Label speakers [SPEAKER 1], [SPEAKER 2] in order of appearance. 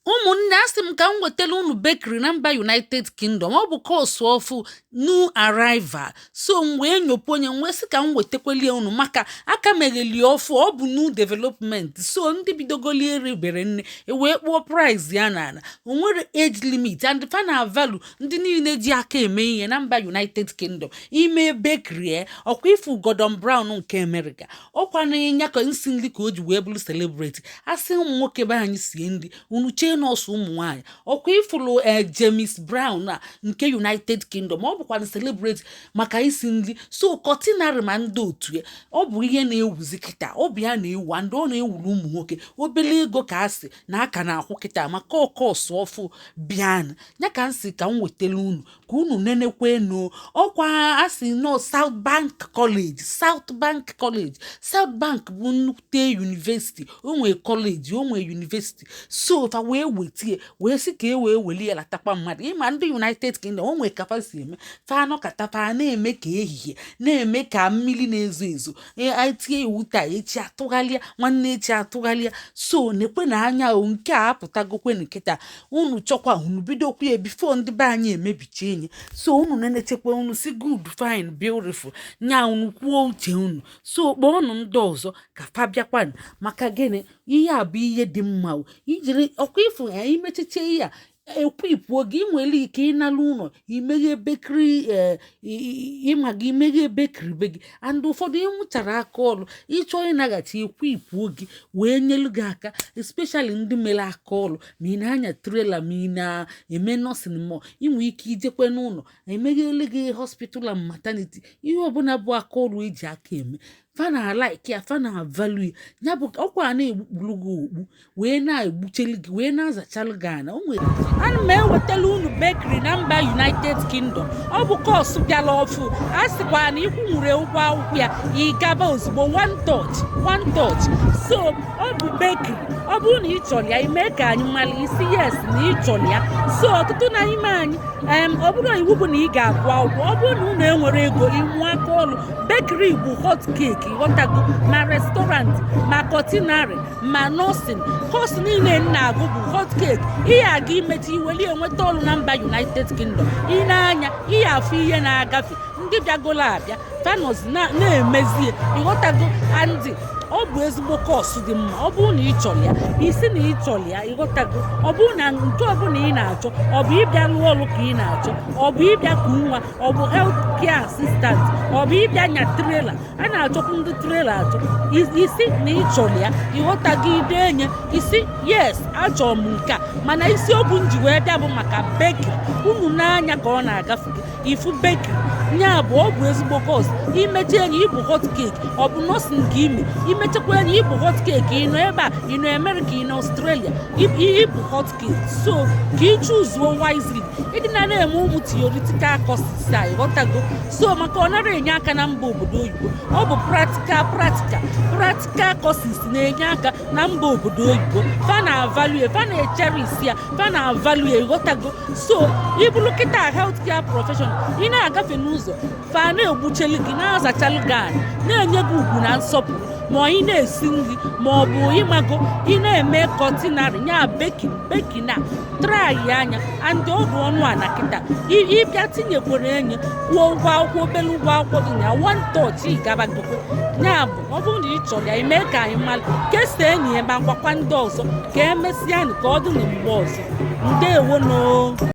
[SPEAKER 1] Ụmụnne, asị m ka m wetara unu bakery na mba United Kingdom. Ọ bụ course ọfụ, new arrival. So m wee nyopu onye m wee sị ka m wetakwalie unu maka aka megheli ọfụ. Ọ bụ new development, so ndị bidogoli eribere nne e wee kpụọ price ya n'ala. O nwere age limit and fa na value ndị niile ji aka eme ihe na mba United Kingdom. Ime bakery e ọkwa ifu Gordon Brown nke America, ọkwa na-enya ka nsi nri ka o ji wee bụrụ celebrity. Asị ụmụ nwoke be anyị sie nri, unu chee nọọsụ ụmụ nwaanyị. Ọkwa ifulu ee James Brown a nke United Kingdom, ọ bụkwa celebrity maka isi nri. So culinary ma ndị otu ya, ọ bụ ihe na-ewuzi kịta. Ọ bụ ya na-ewu ndị ọ na-ewuru ụmụ nwoke. Obele ego ka a sị na aka na-akwụ kịta maka ọkọsụ ọfụ bịanụ ya ka m si ka m wetara unu ka unu nenekwa enu. Ọkwa a sị nọ South Bank College. South Bank College, South Bank bụ nnukwute university. O nwee college, o nwee university. So fa wee wetie wee sị ka e wee welie ya latakwa mmadụ. Ịma ndị United Kingdom, o nwee kafa si eme fa anọkata, fa na-eme ka ehihie na-eme ka mmiri na-ezo ezo. Etie iwu taa, echi atụgharịa, nwanne echi atụgharịa. So nekwe na anya o nke a apụtagokwe nkịta. Unu chọkwa, unu bidokwa ya before ndị be anyị emebicha enyi. So unu nenechekwa, unu si good, fine, beautiful, nya unu kwuo uche unu. So kpọọnụ ndị ọzọ ka fa bịakwanụ. Maka gịnị? Ihe a bụ ihe dị mma o. Ijiri ọkwa ịfụ ya imechiche ihe a ekwipụo gị, ị nwere ike ịnara ụlọ imeghe bakery. Ee, ịma gị imeghe bakery be gị and ụfọdụ ịnwụchara aka ọrụ ịchọ ịnaghachi, ekwipụo gị wee nyelu gị aka, especially ndị mere aka ọrụ. Ma ị na-anya trailer, ma ị na-eme nursing, ma ị nwee ike ijekwe n'ụlọ emeghele gị hospital and maternity. Ihe ọbụla bụ aka ọrụ eji aka eme, fa na like ya, fa na value ya. Bụ ọkwa a na-egbukpuru gị okpu wee na-egbucheli gị wee na-azachalụ gị ana o nwere. Ana m ewetala unu bakery na mba United Kingdom. Ọ bụ course bịara ọfụ. A sịkwa na ikwu nwere ụgwọ akwụkwọ ya, ị gaba ozugbo, one touch, one touch. So ọ bụ bakery. Ọ bụrụ na ị chọrọ ya, ime ka anyị mara isi yes na ị chọrọ ya. So ọtụtụ na ime anyị ọ bụrụ iwu bụ na ị ga-agụ akwụkwọ, ọ bụrụ na unu enwere ego ịmụ aka ọrụ, bakery bụ hot cake, ịghọtago? Ma restaurant, ma culinary, ma nursing course niile m na-agụ bụ hot cake. Ihe aga imechi iweli enweta ọrụ na mba United Kingdom. Ị na-anya ihe afụ ihe na-agafe ndị bịagolo abịa fanos na-emezie, ịghọtago? Andị ọ bụ ezigbo course dị mma. Ọ bụrụ na ị chọrọ ya, isi na ị chọrọ ya, ịghọtago? Ọ bụrụ na nke ọbụla ị na-achọ, ọ bụ ịbịa rụọ ọrụ ka ị na-achọ, ọ bụ ịbịa ku nwa, ọ bụ health care assistant, ọ bụ ịbịa nya trailer, a na-achọkwu ndị trailer achọ, isi na ị chọrọ ya, ịghọtago? Ide enye isi yes, achọrọ m nke a. Mana isiokwu m ji wee bịa bụ maka bakery. Unu n'anya ka ọ na-agafe gị ifu bakery nya bụ ọ bụ ezigbo course. Imechi enyi ịbụ hot cake. Ọ bụ nursing ka ime, imechakwa enyi ịbụ hot cake. Ị nọ ebe a, ị nọ America, ị nọ Australia, ịbụ hot cake. So ka ị choosuo wisely. Ịdị na na-eme ụmụ theoretical courses a, ịghọtago? So maka ọ nara enye aka na mba obodo oyibo. Ọ bụ practical, practical, practical courses na-enye aka na mba obodo oyibo. Fa na value, fa na-echere isi ya, fa na value, ịghọtago? So ịbụrụ kịta health care professional, ị na-agafe n'ụzọ, fa na-egbucheli gị, na-azachalụ gị ana, na-enye gị ugwu na nsọpụrụ. Ma ị na-esi nri, ma ọ bụ ịmago ị na-eme culinary nya baking. Baking a try anya and ọdụ ọnụ a na kịta ịbịa tinyekwere enye kwụọ ụgwọ akwụkwọ, obere ụgwọ akwụkwọ dị na one touch ịgabagokwe. Ya bụ, ọ bụrụ na ị chọrọ ya, ime ka anyị mara, kesaa enyi ya ma gwakwa ndị ọzọ. Ka emesịanụ, ka ọ dị na mgbe ọzọ. Ndewo no.